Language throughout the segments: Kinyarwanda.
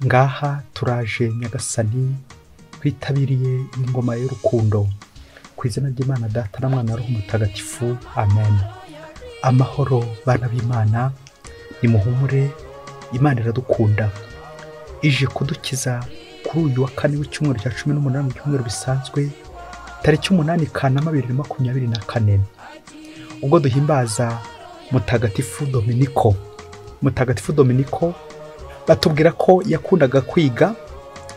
Ngaha turaje Nyagasani, twitabiriye ingoma y'urukundo. Ku izina ry'Imana Data na Mwana na Roho Mutagatifu, amen. Amahoro bana b'Imana, nimuhumure, Imana iradukunda. Ije kudukiza kuri uyu wa kane w'icyumweru cya 18 mu cyumweru bisanzwe, tariki 8 Kanama 2024, ubwo duhimbaza Mutagatifu Dominiko. Mutagatifu Dominiko batubwira ko yakundaga kwiga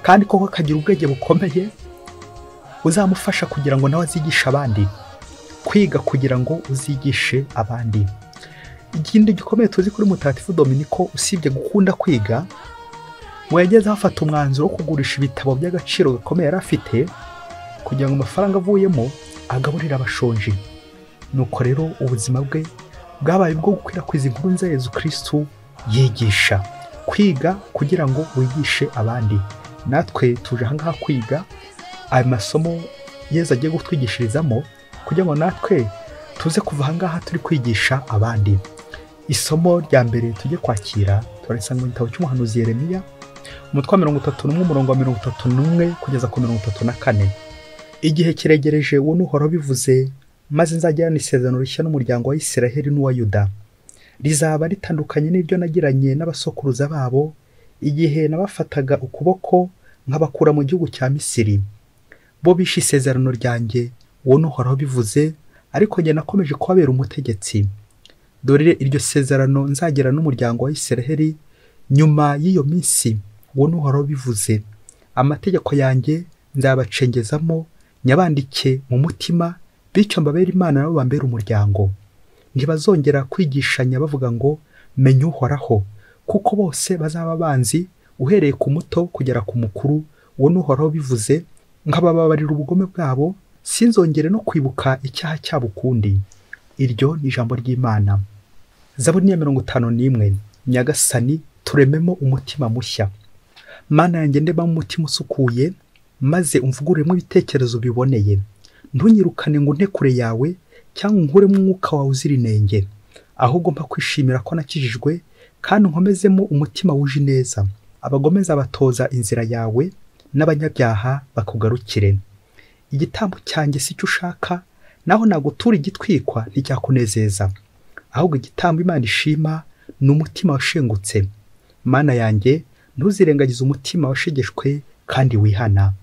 kandi koko akagira ubwenge bukomeye uzamufasha kugira ngo nawe azigishe abandi. Kwiga kugira ngo uzigishe abandi. Ikindi gikomeye tuzi kuri Mutagatifu Dominiko, usibye gukunda kwiga, ngo yageze afata umwanzuro wo kugurisha ibitabo by'agaciro gakomeye yari afite kugira ngo amafaranga avuyemo agaburire abashonji. Nuko rero ubuzima bwe bwabaye ubwo gukwirakwiza inkuru nziza ya Yezu Kristu yigisha. Kwiga kugira ngo wigishe abandi. Natwe tuje ahangaha kwiga ayo masomo Yezu agiye kutwigishirizamo kugira ngo natwe tuze kuva ahangaha turi kwigisha abandi. Isomo rya mbere tujye kwakira turarisanga mu gitabo cy'umuhanuzi Yeremiya, umutwe wa 31 umurongo wa 31 kugeza ku 34. Igihe kiregereje, uwo n'Uhoraho bivuze, maze nzagirana isezerano rishya n'umuryango wa Isiraheli n'uwa Yuda. Rizaba ritandukanye n'ibyo nagiranye n'abasokuruza babo igihe nabafataga ukuboko nkabakura mu gihugu cya Misiri. Bo bishe isezerano ryanjye, uwo n'Uhoraho bivuze, ariko njye nakomeje kubabera umutegetsi. Dore iryo sezerano nzagira n'umuryango wa Isiraheli nyuma y'iyo minsi, uwo n'Uhoraho bivuze. Amategeko yanjye nzabacengezamo, nyabandike mu mutima, bityo mbabere Imana nabo bambere umuryango. Ntibazongera kwigishanya bavuga ngo menya Uhoraho, kuko bose bazaba banzi, uhereye ku muto kugera ku mukuru, uwo n'Uhoraho bivuze, nkabababarira ubugome bwabo, sinzongere no kwibuka icyaha cyabo ukundi. Iryo ni ijambo ry'Imana. Zaburi ya 51. Nyagasani, turememo umutima mushya. Mana yanjye, ndema umutima usukuye, maze umvugururemo ibitekerezo biboneye. Ntunyirukane ngo unte kure yawe, cyangwa unkuremo umwuka wawe uzira inenge. Ahubwo mpa kwishimira ko nakijijwe, kandi unkomezemo umutima wuje ineza. Abagome nzabatoza inzira yawe, n'abanyabyaha bakugarukire. Igitambo cyanjye si cyo ushaka, naho nagutura igitwikwa nticyakunezeza. Ahubwo igitambo Imana ishima ni umutima washengutse. Mana yanjye, ntuzirengagize umutima washegeshwe kandi wihana.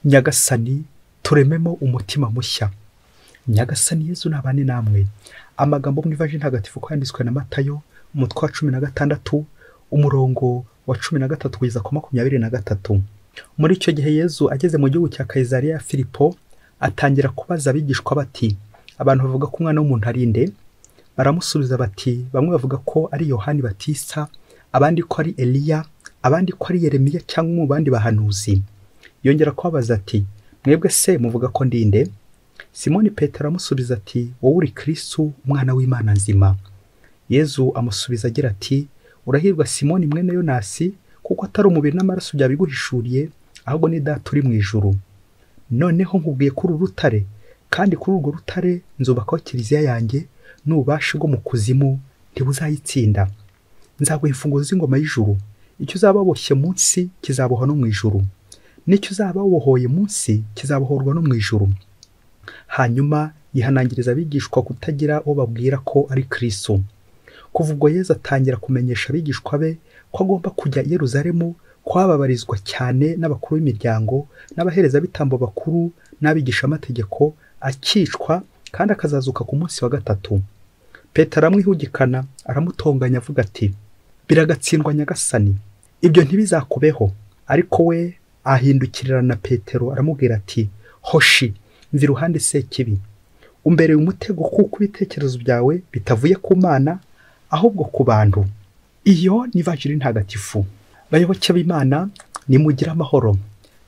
Nyagasani, turememo umutima mushya. Nyagasani Yezu nabane namwe. Amagambo mu Ivanjiri Ntagatifu uko yanditswe na Matayo, umutwe wa 16 umurongo wa 13 kugeza ku 23. Muri icyo gihe Yezu ageze mu gihugu cya Kayizariya ya Filipo, atangira kubaza abigishwa bati: abantu bavuga ko umwana w'umuntu ari nde? Baramusubiza bati: bamwe bavuga ko ari Yohani Batista, abandi ko ari Eliya, abandi ko ari Yeremiya cyangwa mu bandi bahanuzi. Yongera kubabaza ati: mwebwe se muvuga ko ndi nde? Simoni Petero amusubiza ati: wowe uri Kristu, umwana w'Imana nzima. Yezu amusubiza agira ati: urahirwa Simoni mwene Yonasi, kuko atari umubiri n'amaraso byabiguhishuriye, ahubwo ni Data uri mu ijuru. Noneho nkubwiye kuri uru rutare, kandi kuri urwo rutare nzubakaho kiliziya yanjye, n'ububasha bwo mu kuzimu ntibuzayitsinda. Nzaguha imfunguzo z'ingoma y'ijuru. Icyo uzaba waboshye munsi kizabohwa no mu ijuru, n'icyo uzaba wabohoye munsi kizabohorwa no mu ijuru. Hanyuma yihanangiriza abigishwa kutagira uwo babwira ko ari Kristo. Kuva ubwo Yezu atangira kumenyesha abigishwa be ko agomba kujya i Yerusalemu, kwababarizwa cyane n'abakuru b'imiryango n'abaherezabitambo bakuru n'abigishamategeko, akicwa kandi akazazuka ku munsi wa gatatu. Petero aramwihugikana, aramutonganya avuga ati: biragatsindwa Nyagasani, ibyo ntibizakubeho. Ariko we ahindukirana na Petero aramubwira ati: hoshi, mva iruhande sekibi, umbereye umutego, kuko ibitekerezo byawe bitavuye ku Mana ahubwo ku bantu. Iyo ni Ivanjiri Ntagatifu. Bayoboke b'Imana, nimugire amahoro.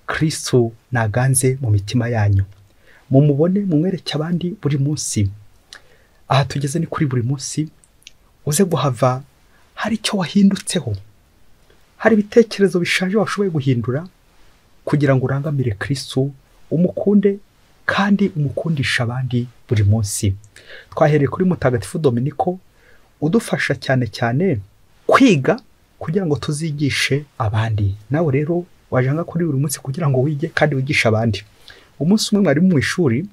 Kristu naganze mu mitima yanyu. Mumubone, mumwereke abandi buri munsi. Aha tugeze ni kuri buri munsi, uze guhava hari icyo wahindutseho, hari ibitekerezo bishaje washoboye guhindura kugira ngo urangamire Kristu, umukunde kandi umukundisha abandi buri munsi. Twahereye kuri Mutagatifu Dominiko, udufasha cyane cyane kwiga kugira ngo tuzigishe abandi. Nawe rero wajanga kuri buri munsi kugira ngo wige kandi wigishe abandi. Umunsi umwe mwarimu mu ishuri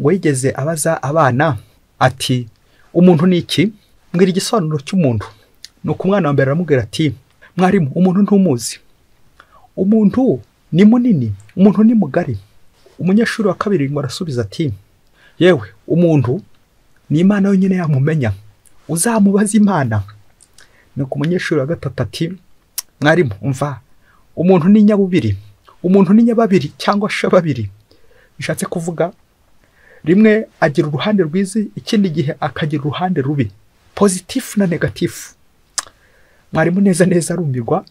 ngo yigeze abaza abana ati umuntu ni iki? Mbwira igisobanuro cy'umuntu. Nuko umwana wa mbere aramubwira ati mwarimu, umuntu ntumuzi, umuntu ni munini, umuntu ni mugari. Umunyeshuri wa kabiri ngo arasubiza ati yewe, umuntu ni Imana yonyine yamumenya, uzamubaza Imana. Nuko umunyeshuri wa gatatu ati mwarimu, umva, umuntu ni nyabubiri, umuntu ni nyababiri cyangwa shababiri. Bishatse kuvuga rimwe agira uruhande rwiza, ikindi gihe akagira uruhande rubi, positif na negatif. Mwarimu neza neza arumirwa,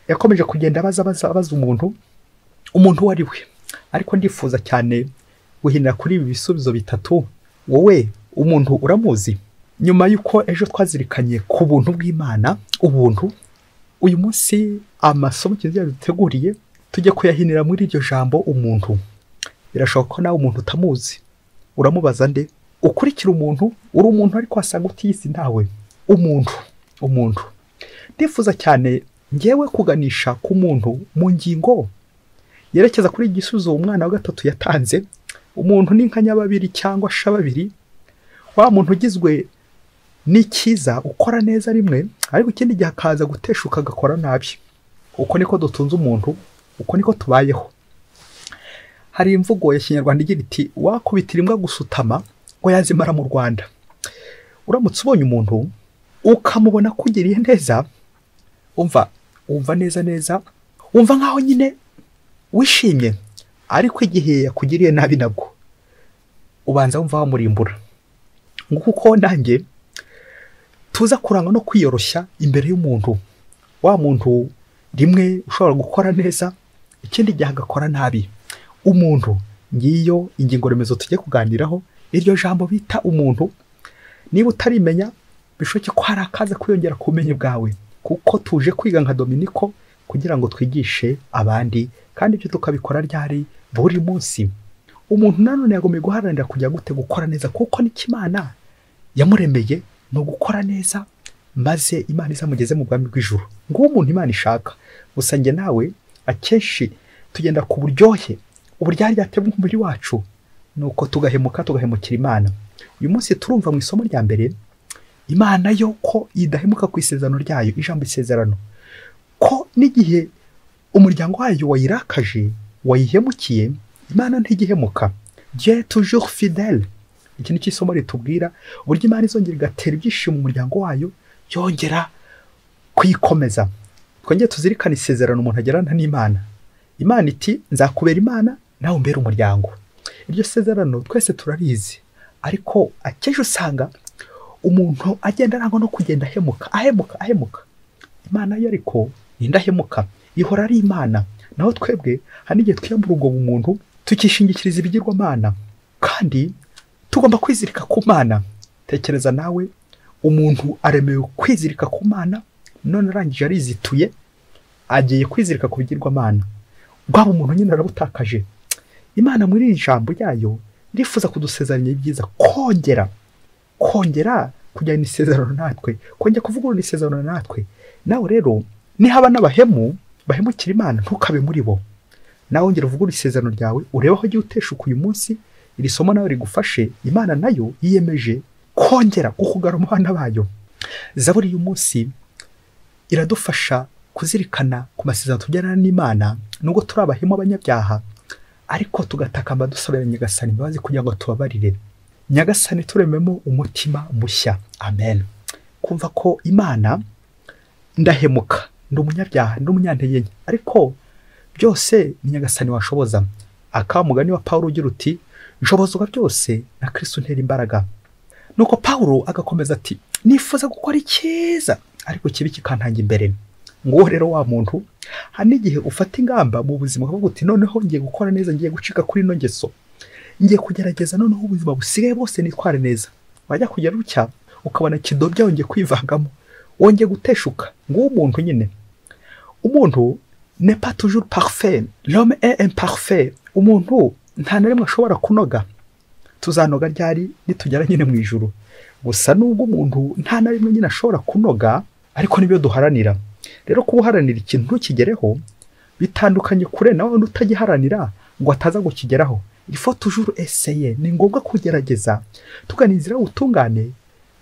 yakomeje kugenda abaza abaza abaza umuntu, umuntu uwo ari we. Ariko ndifuza cyane guhinira kuri ibi bisubizo bitatu. Wowe umuntu uramuzi? Nyuma y'uko ejo twazirikanye ku buntu bw'Imana, ubuntu, uyu munsi amasomo Kiliziya yaduteguriye tujye kuyahinira muri iryo jambo umuntu. Birashoboka ko nawe umuntu utamuzi, uramubaza nde? Ukurikira umuntu, uri umuntu ariko wasanga utiyizi nawe. Umuntu, umuntu. Ndifuza cyane ngewe kuganisha ku muntu mu ngingo yerekeza kuri igisubizo umwana wa gatatu yatanze. Umuntu ni nka nyababiri cyangwa shababiri, wa muntu ugizwe n'ikiza, ukora neza rimwe ariko ikindi gihe akaza guteshuka agakora nabi. Uko niko dutunze umuntu, uko niko tubayeho. Hari imvugo ya Kinyarwanda igira iti wakubitira imbwa gusutama ngo yazimara mu Rwanda. Uramutse ubonye umuntu ukamubona kugiriye neza, umva umva neza neza, umva nkaho nyine wishimye, ariko igihe yakugiriye nabi nabwo ubanza wumva wamurimbura. Nguko nanjye tuza kuranga no kwiyoroshya imbere y'umuntu. Wa muntu rimwe ushobora gukora neza, ikindi gihe agakora nabi. Umuntu, ngiyo ingingo remezo tujye kuganiraho, iryo jambo bita umuntu. Niba utarimenya bishoboke ko hari akaza kwiyongera ku bumenyi bwawe, kuko tuje kwiga nka Dominiko kugira ngo twigishe abandi, kandi ibyo tukabikora ryari? Buri munsi. Umuntu nanone yagomba guharanira kujya gute? Gukora neza, kuko nicyo Imana yamuremeye, ni ugukora neza, maze Imana izamugeze mu bwami bw'ijuru. Nguwo umuntu Imana ishaka. Gusa njye nawe akenshi tugenda ku buryohe, uburyaryate bw'umubiri wacu, nuko tugahemuka, tugahemukira Imana. Uyu munsi turumva mu isomo rya mbere Imana yo ko idahemuka ku isezerano ryayo, ijambo isezerano, ko n'igihe umuryango wayo wayirakaje, wayihemukiye, Imana ntigihemuka. Dieu est toujours fidèle. Iki ni isomo ritubwira uburyo Imana izongera igatera ibyishimo umuryango wayo, yongera kuyikomeza. Twongere tuzirikane isezerano umuntu agirana n'Imana. Imana iti nzakubera Imana nawe umbere umuryango. Iryo sezerano twese turarizi, ariko akenshi usanga umuntu agenda arangwa no kugenda ahemuka, ahemuka, ahemuka. Imana yo ariko indahemuka, ihora ari Imana. Naho twebwe hari n'igihe twiyambura ubwo bumuntu tukishingikiriza ibigirwamana, kandi tugomba kwizirika ku Mana. Tekereza nawe, umuntu aremewe kwizirika ku Mana, none arangije arizituye agiye kwizirika ku bigirwamana. Bwaba umuntu nyine arabutakaje. Imana muri iri jambo ryayo irifuza kudusezeranya ibyiza, kongera kongera kujyana isezerano natwe, kongera kuvugurura isezerano natwe. Nawe rero nihaba n'abahemu bahemukira Imana, ntukabe muri bo. Nawe ongera uvugurure isezerano ryawe, urebe aho ugiye uteshuka uyu munsi. Iri somo nawe rigufashe. Imana nayo yiyemeje kongera kukugarura mu bana bayo. Zaburi y'uyu munsi iradufasha kuzirikana ku masezerano tugirana n'Imana, nubwo turi abahemu abanyabyaha, ariko tugatakamba dusabira Nyagasani imbabazi kugira ngo tubabarire. Nyagasani turememo umutima mushya. Amen. Kumva ko Imana, ndahemuka, ndi umunyabyaha, ndi umunyantege nke, ariko byose ni Nyagasani washoboza. Aka mugani wa Paulo ugira uti nshobozwa byose na Kristo untera imbaraga. Nuko Paulo agakomeza ati nifuza gukora icyiza ariko kibi kikantanga imbere. Nguwo rero wa muntu, hari n'igihe ufata ingamba mu buzima ukavuga uti noneho ngiye gukora neza, ngiye gucika kuri ino ngeso, ngiye kugerageza noneho ubuzima busigaye bwose nitware neza. Wajya kugera utya ukabona kidobya wongeye kwivangamo, wongeye guteshuka. Nguwo umuntu nyine. Umuntu n'est pas toujours parfait, l'homme est imparfait. Umuntu nta na rimwe ashobora kunoga. Tuzanoga ryari? Nitugera nyine mu ijuru. Gusa nubwo umuntu nta na rimwe nyine ashobora kunoga, ariko nibyo duharanira. Rero kuba uharanira ikintu ntukigereho bitandukanye kure nawe utagiharanira ngo ataza gukigeraho. Il faut toujours essayer, ni ngombwa kugerageza tugana inzira y'ubutungane.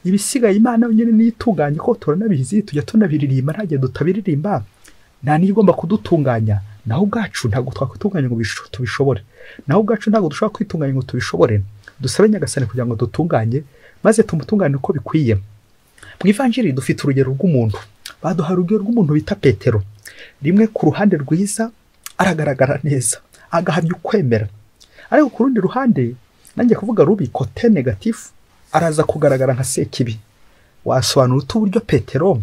Ibisigaye Imana nyine nitunganye ko turanabizi, tujya tunabiririmba, nta gihe tutabiririmba, nta n'igomba kudutunganya. Naho ubwacu ntabwo twakwitunganya ngo tubishobore, naho ubwacu ntabwo dushobora kwitunganya ngo tubishobore. Dusabe Nyagasani kugira ngo dutunganye maze tumutungane uko bikwiye. Mu Ivanjiri dufite urugero rw'umuntu, baduha urugero rw'umuntu bita Petero. Rimwe ku ruhande rwiza aragaragara neza, agahamya ukwemera, ariko ku rundi ruhande, nanjye kuvuga rubi, côté négatif, araza kugaragara nka Sekibi. Wasobanura ute uburyo Petero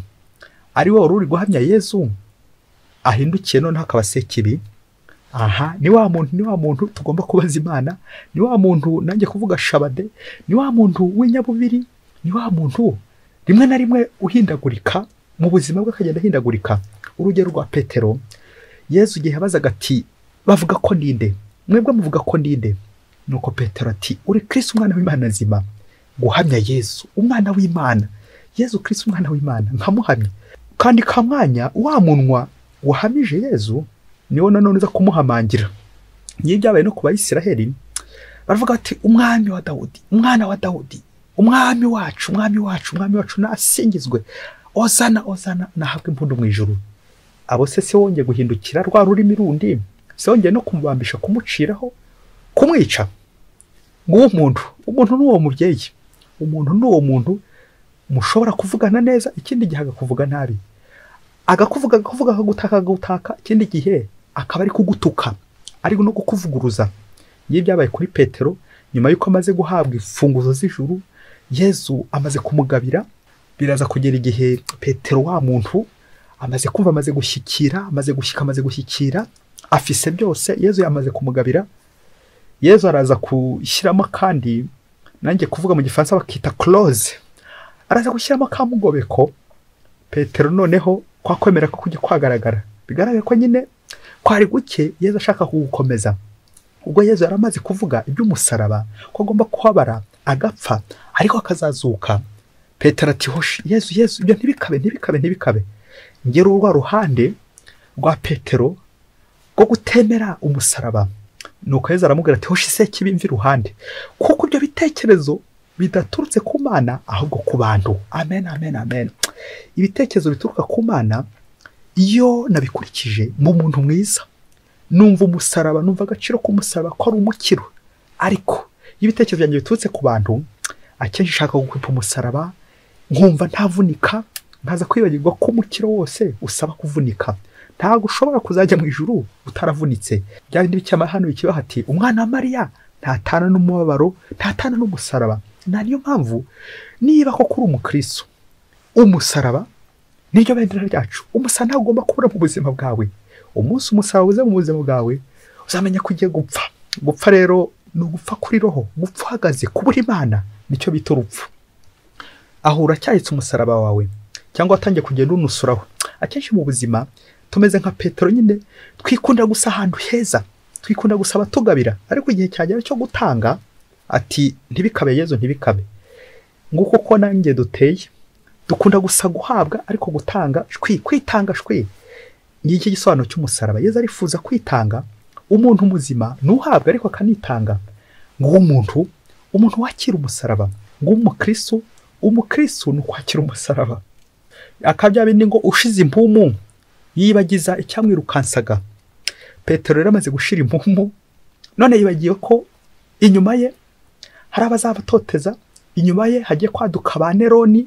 ari we wari uri guhamya Yezu ahindukiye noneho akaba Sekibi? Aha ni wa muntu, ni wa muntu tugomba kubaza Imana, ni wa muntu nanjye kuvuga shabade, ni wa muntu w'inyabubiri, ni wa muntu rimwe na rimwe uhindagurika mu buzima bwe, akagenda ahindagurika. Urugero rwa Petero, Yezu igihe yabazaga ati bavuga ko ninde, mwebwe muvuga ko ninde? Nuko Petero ati uri Kristo umwana w'Imana nzima. Guhamya Yezu umwana w'Imana, Yezu Kristo umwana w'Imana nkamuhamya, kandi kamwanya wa munwa wahamije Yezu niwo nanone uza kumuhamangira. Ngiye byabaye no ku Bayisiraheli, baravuga ati umwami wa Dawudi, umwana wa Dawudi, umwami wacu, umwami wacu, umwami wacu nasingizwe, ozana ozana nahabwe impundu mu ijuru. Abo se wongeye guhindukira rwa rurimi rundi, se wongeye no kumubambisha, kumuciraho, kumwica. Nguwo umuntu, umuntu n'uwo mubyeyi, umuntu n'uwo muntu mushobora kuvugana neza, ikindi gihe agakuvuga nabi, agakuvuga agakuvuga akagutaka agutaka, ikindi gihe akaba ari kugutuka, ari no kukuvuguruza. Iyo byabaye kuri Petero nyuma yuko amaze guhabwa imfunguzo z'ijuru, Yezu amaze kumugabira, biraza kugera igihe Petero wa muntu amaze kumva, amaze gushyikira, amaze gushyika, amaze gushyikira, afise byose, Yezu yamaze kumugabira. Yezu araza gushyiramo kandi nanjye kuvuga mu Gifaransa bakita clause, araza gushyiramo kamugobeko. Petero noneho kwa kwemera ko kujya kwagaragara, bigaragara ko nyine kwari guke, Yezu ashaka kugukomeza. Ubwo Yezu yaramaze kuvuga iby'umusaraba ko agomba kuhabara agapfa ariko akazazuka, Petero ati hoshi Yezu, Yezu ibyo ntibikabe, ntibikabe, ntibikabe. Ngero urwa ruhande rwa Petero rwo gutemera umusaraba. Nuko Yezu aramubwira ati hoshi Sekibi mvi ruhande, kuko ibyo bitekerezo bidaturutse ku Mana ahubwo ku bantu. Amen, amen, amen. Ibitekerezo bituruka ku Mana iyo nabikurikije mu muntu mwiza, numva umusaraba, numva agaciro k'umusaraba ko ari umukiro. Ariko iyo ibitekerezo byanjye biturutse ku bantu, akenshi nshaka gukwepa umusaraba, nkumva ntavunika, nkaza kwibagirwa ko umukiro wose usaba kuvunika. Ntabwo ushobora kuzajya mu ijuru utaravunitse. Bya bindi bicyamahano bikibaho ati umwana wa Mariya ntatana n'umubabaro, ntatana n'umusaraba. Na niyo mpamvu niba koko uri umukristo, umusaraba niryo bendera ryacu. Umusaraba ntabwo ugomba kubura mu buzima bwawe. Umunsi umusaraba uze mu buzima bwawe, uzamenya ko ugiye gupfa. Gupfa rero ni ugupfa kuri roho, gupfa uhagaze, kubura Imana nicyo bita urupfu. Aho uracyahetse umusaraba wawe cyangwa watangiye kugenda unusuraho. Akenshi mu buzima tumeze nka Petero nyine, twikunda gusa ahantu heza, twikunda gusa abatugabira, ariko igihe cyagera cyo gutanga ati ntibikabe Yezu, ntibikabe. Nguko ko nanjye duteye, dukunda gusa guhabwa ariko gutanga shwi, kwitanga shwi. Ngiki gisobanuro cy'umusaraba. Yezu arifuza kwitanga. Umuntu muzima nuhabwa ariko akanitanga. Nguwo umuntu, umuntu wakira umusaraba. Nguwo umukristo, umukristo ni ukwakira umusaraba. Akabya bindi ngo ushize impumu yibagiza icyamwirukansaga. Petero rero amaze gushira impumu, none yibagiwe ko inyuma ye hari abazabatoteza, inyuma ye hagiye kwaduka ba Neroni,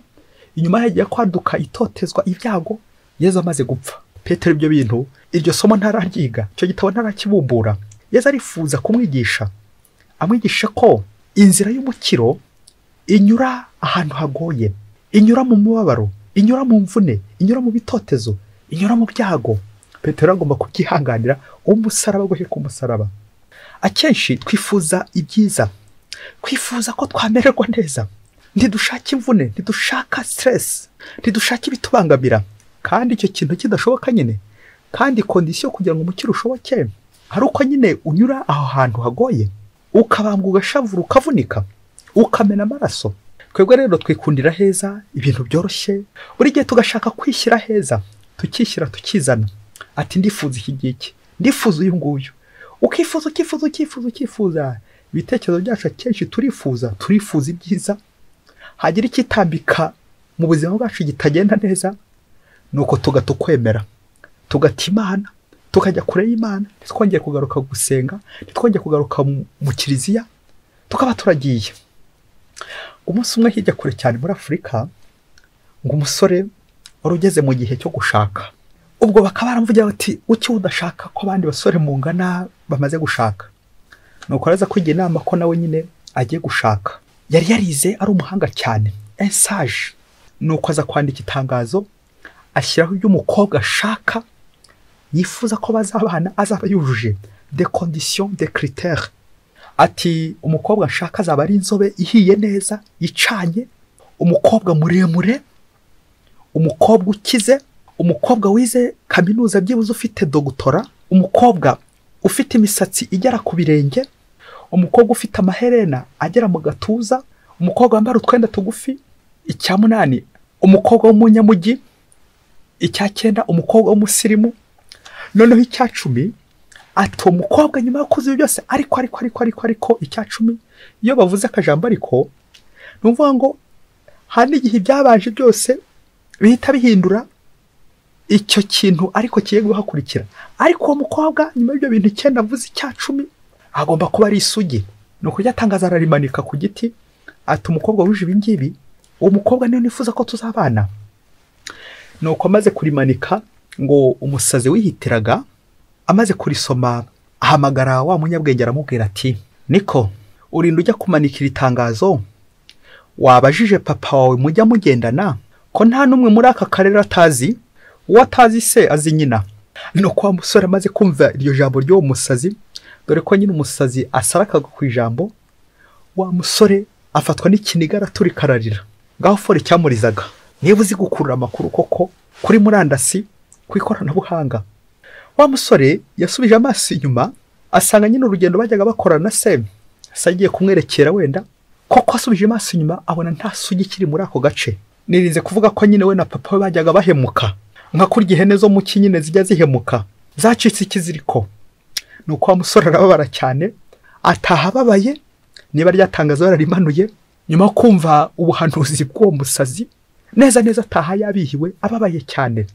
inyuma ye hagiye kwaduka itotezwa, ibyago. Yezu amaze gupfa, Petero ibyo bintu, iryo somo ntararyiga, icyo gitabo ntarakibumbura. Yezu arifuza kumwigisha, amwigisha ko inzira y'umukiro inyura ahantu hagoye, inyura mu mubabaro, inyura mu mvune, inyura mu bitotezo, inyura mu byago. Petero agomba kubyihanganira, umusaraba guheka umusaraba. Akenshi twifuza ibyiza, twifuza ko twamererwa neza, ntidushaka imvune, ntidushaka stress, ntidushaka ibitubangamira. Kandi icyo kintu kidashoboka nyine, kandi condition kugira ngo umukiro ushoboke hari uko nyine unyura aho hantu hagoye, ukabambwa, ugashavura, ukavunika, ukamena amaraso. Twebwe rero twikundira heza, ibintu byoroshye, buri gihe tugashaka kwishyira heza. Tukishyira tukizana, ati ndifuza iki ngiki, ndifuza uyu nguyu. Ukifuza ukifuza ukifuza ukifuza. Ibitekerezo byacu akenshi turifuza ibyiza, hagira ikitambika mu buzima bwacu kitagenda neza, nuko tugata ukwemera, tugata Imana, tukajya kure y'Imana, ntitwongere kugaruka gusenga, ntitwongere kugaruka mu kiliziya, tukaba turagiye. Umunsi umwe hirya kure cyane muri Afurika, ngo umusore wari ugeze mu gihe cyo gushaka, ubwo bakaba baramvugira bati uki udashaka ko abandi basore mungana bamaze gushaka? Nuko araza kwigira inama ko nawe nyine agiye gushaka. Yari yarize ari umuhanga cyane, ensaje. Nuko aza kwandika itangazo, ashyiraho ibyo umukobwa ashaka, yifuza ko bazabana azaba yujuje des conditions, des critères. Ati umukobwa ashaka azaba ari inzobe ihiye neza, icanye, umukobwa muremure, umukobwa ukize, umukobwa wize kaminuza byibuze ufite dogutora, umukobwa ufite imisatsi igera ku birenge, umukobwa ufite amaherena agera mu gatuza, umukobwa wambara utwenda tugufi. Icya 8, umukobwa w'umunyamugi. Icya 9, umukobwa w'umusirimu. Noneho icya 10, ati umukobwa nyuma yo kuzuza byose, ariko ariko ariko ariko ariko icya 10, iyo bavuze akajambo ariko, numva ngo hari igihe ibyabanje byose bihita bihindura icyo kintu ariko kiye guhakurikira. Ariko uwo mukobwa nyuma y'ibyo bintu 9 avuze, icya 10 agomba kuba ari isugi. Nuko yatangaza ararimanika ku giti, ati umukobwa wuje ibi ngibi, uwo mukobwa niwe nifuza ko tuzabana. Nuko amaze kurimanika, ngo umusazi wihitiraga amaze kurisoma ahamagara wa munyabwenge aramubwira ati niko urinda ujya kumanikira itangazo, wabajije papa wawe mujya mugendana ko nta n'umwe muri aka karere atazi? Uwo atazi se azi nyina. Nuko wa musore amaze kumva iryo jambo ry'uwo musazi, dore ko nyine umusazi asarakaga ku ijambo, wa musore afatwa n'ikiniga araturika ararira. Ngaho fora icyamurizaga, niba uzi gukurura amakuru koko kuri murandasi, ku ikoranabuhanga. Wa musore yasubije amaso inyuma, asanga nyine urugendo bajyaga bakorana se agiye kumwerekera wenda, koko asubije amaso inyuma abona nta sugi kiri muri ako gace. Nirinze kuvuga ko nyine we na papa we bajyaga bahemuka, nka kurya ihene zo mu kinyine zijya zihemuka, zacitse ikiziriko. Nuko wa musore arababara cyane, ataha ababaye, niba ryatangazo yararimanuye, nyuma kumva ubuhanuzi bw'uwo musazi neza neza ataha yabihiwe ababaye cyane.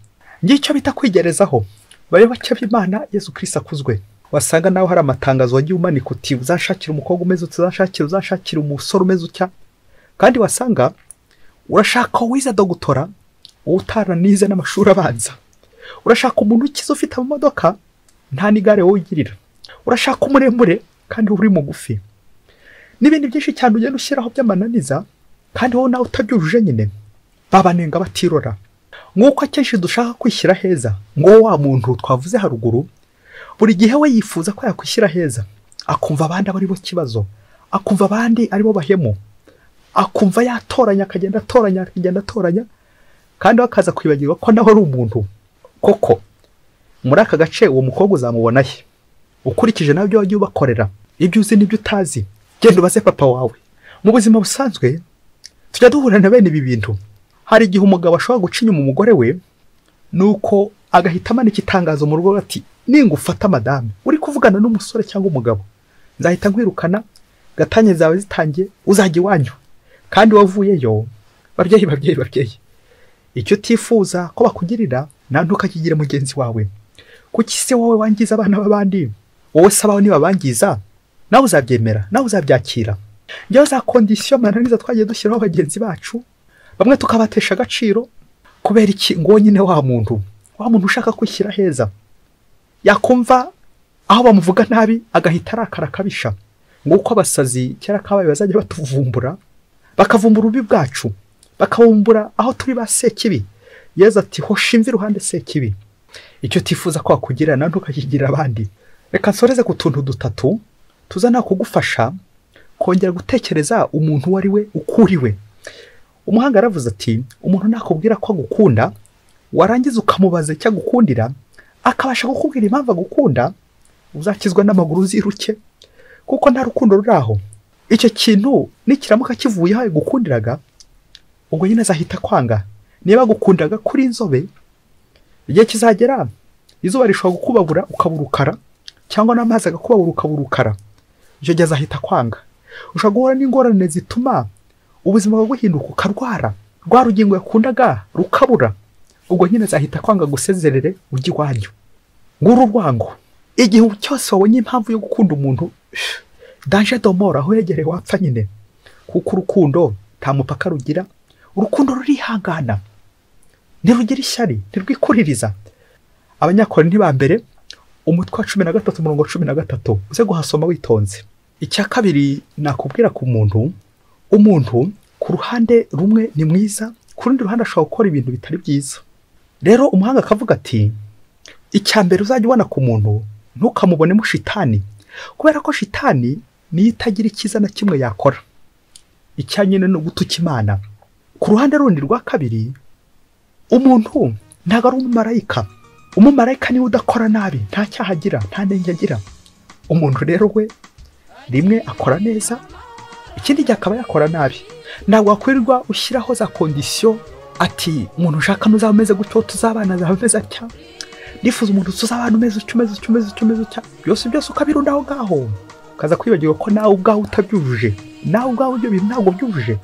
Ngicyo bita kwigerezaho. Bayoboke b'Imana, Yesu Kristo akuzwe. Wasanga nawe hari amatangazo wagiye umanika uti uzashakira umukobwa umeze utya, uzashakira umusore umeze utya, kandi wasanga urashaka wize dogutora utaranize n'amashuri abanza, urashaka umuntu ukize ufite amamodoka nta n'igare wowe ugirira, urashaka umuremure kandi uri mugufi, n'ibindi byinshi cyane ugenda ushyiraho by'amananiza kandi wowe nawe utabyujuje nyine. Babanenga batirora. Nk'uko akenshi dushaka kwishyira heza, ngo wa muntu twavuze haruguru buri gihe we yifuza ko yakwishyira heza, akumva abandi ari bo kibazo, akumva abandi ari bo bahemu, akumva yatoranya akagenda atoranya akagenda atoranya, kandi akaza kwibagirwa ko nawe ari umuntu. Koko muri aka gace uwo mukobwa uzamubona he? Ukurikije nabyo wagiye ubakorera, ibyo uzi n'ibyo utazi, genda ubaze papa wawe. Mu buzima busanzwe tujya duhura na bene ibi bintu. Hari igihe umugabo ashobora guca inyuma umugore we, nuko agahita amanika itangazo mu rugo ati ningufata madame uri kuvugana n'umusore cyangwa umugabo, nzahita nkwirukana, gatanya zawe zitangiye, uzajya iwanyu. Kandi wavuyeyo. Babyeyi babyeyi babyeyi, icyo utifuza ko bakugirira na ntukakigire mugenzi wawe. Kuki se wowe wangiza abana b'abandi? Wowe se abawe nibabangiza nawe uzabyemera, nawe uzabyakira? Njyewe za condition mananiza twagiye dushyiraho bagenzi bacu, bamwe tukabatesha agaciro kubera iki? Ngo nyine wa muntu ushaka kwishyira heza yakumva aho bamuvuga nabi agahita arakara akabisha. Nguko abasazi kera kabaye bazajya batuvumbura, bakavumbura ububi bwacu, bakavumbura aho turi ba sekibi. Yezu ati hosha imvi iruhande sekibi. Icyo utifuza ko wakugirira nawe ntukakigirira abandi. Reka nsoreze ku tuntu dutatu tuzana kugufasha kongera gutekereza umuntu uwo ari we, uko uri we. Umuhanga yaravuze ati umuntu nakubwira ko agukunda, warangiza ukamubaza icyo agukundira, akabasha kukubwira impamvu agukunda, uzakizwa n'amaguru uziruke, kuko nta rukundo ruri aho. Icyo kintu nikiramuka kivuyeho agukundiraga, ubwo nyine azahita kwanga. Niba agukundaga kuri inzobe, Igihe kizagera izuba rishobora gukubabura ukaburukara, cyangwa n'amazi agakubabura ukaburukara. Icyo gihe azahita kwanga. Ushobora guhura n'ingorane zituma ubuzima bwawe buhinduka, ukarwara rwa rugingo yakundaga rukabura. Ubwo nyine azahita kwanga gusezerere ujye iwanyu. Nguru urwango. Igihe cyose wabonye impamvu yo gukunda umuntu, danger de mort, aho yegereye wapfa nyine. Kuko urukundo nta mupaka rugira, urukundo rurihangana, ntirugira ishyari, ntirwikuririza. Abanyakorinti ba mbere umutwe wa 13 umurongo 13, uze guhasoma witonze. Icya kabiri nakubwira ku muntu, umuntu ku ruhande rumwe ni mwiza, ku rundi ruhande ashobora gukora ibintu bitari byiza. Rero umuhanga akavuga ati icya mbere uzajya ubona ku muntu, ntukamubonemo shitani, kubera ko shitani niyo itagira icyiza na kimwe yakora. Icya nyine ni ugutuka Imana. Ku ruhande rundi rwa kabiri, umuntu ntabwo ari umumarayika. Umumarayika niwe udakora nabi, nta cyaha agira, nta nenge agira. Umuntu rero we rimwe akora neza, ikindi gihe akaba yakora nabi. Ntabwo wakwirirwa ushyiraho za condition ati umuntu ushaka ntuzaba umeze gutyo, tuzabana azaba ameze atya, ndifuza umuntu tuzabana umeze utya, umeze utya, umeze utya, umeze utya, byose byose ukabirunda aho ngaho, ukaza kwibagirwa ko nawe ubwawe utabyujuje, nawe ubwawe ibyo bintu ntabwo byujuje.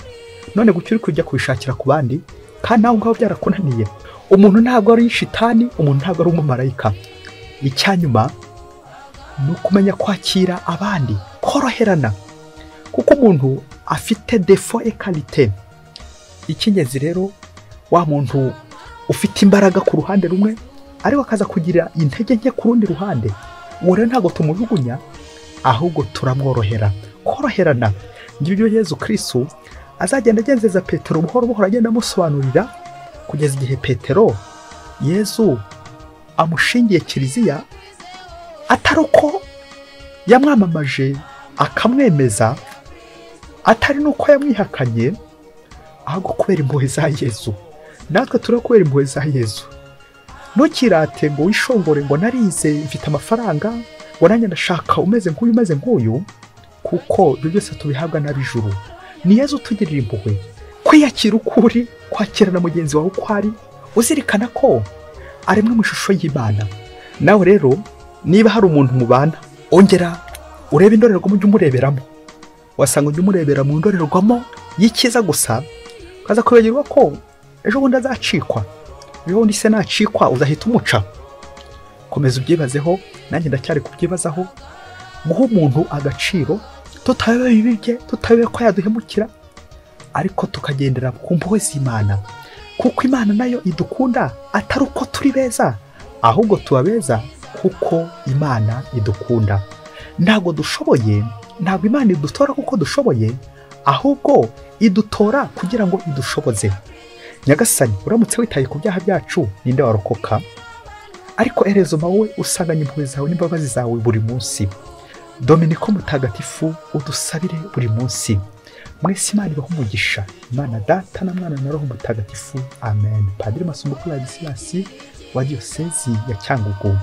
None gutyo uri kujya kubishakira ku bandi, kandi nawe ubwawe byarakunaniye. Umuntu ntabwo ari shitani, umuntu ntabwo ari umumarayika. Icyanyuma ni ukumenya kwakira abandi, koroherana, kuko umuntu afite défaut et qualité. Icy'ingenzi rero, wa muntu ufite imbaraga ku ruhande rumwe ariko akaza kugira intege nke ku rundi ruhande, uwo rero ntabwo tumujugunya, ahubwo turamworohera. Koroherana ngibyo Yezu Kristo azagenda agenzeza Petero buhoro buhoro, agenda amusobanurira kugeza igihe Petero Yezu amushingiye kiliziya, atari uko yamwamamaje akamwemeza, atari nuko yamwihakanye, ahubwo kubera impuhwe za Yezu. Natwe turi kubera impuhwe za Yezu. Ntukirate ngo wishongore ngo narize mfite amafaranga, ngo nanjye ndashaka umeze nk'uyu umeze nk'uyu, kuko ibyo byose tubihabwa n'ab'ijuru. Ni Yezu utugirira impuhwe. Kwiyakira ukuri, kwakirana mugenzi wawe uko ari, uzirikana ko aremwe mu ishusho y'Imana. Nawe rero niba hari umuntu mubana, ongera urebe indorerwamo ujye umureberamo. Wasanga ujye umurebera mu ndorerwamo y'icyiza gusa, ukaza kwibagirwa ko ejo bundi azacikwa. Ejo bundi se nacikwa uzahita umuca. Komeza ubyibazeho, nanjye ndacyari kubyibazaho. Guha umuntu agaciro, tutabe ibibi bye, tutabe ko yaduhemukira, ariko tukagendera ku mpuhwe z'Imana, kuko Imana nayo idukunda atari uko turi beza, ahubwo tuba beza kuko Imana idukunda. Ntabwo dushoboye, ntabwo Imana idutora kuko dushoboye, ahubwo idutora kugira ngo idushoboze. Nyagasani, uramutse witaye ku byaha byacu, ninde warokoka? Ariko erezoma wowe usanganye impuhwe zawe n'imbabazi zawe buri munsi. Dominiko mutagatifu, udusabire buri munsi. Mwese Imana ibahe umugisha. Imana Data na Mwana na Roho Mutagatifu. Amen. Padiri Masumbuko Ladislas wa Diyosezi ya Cyangugu.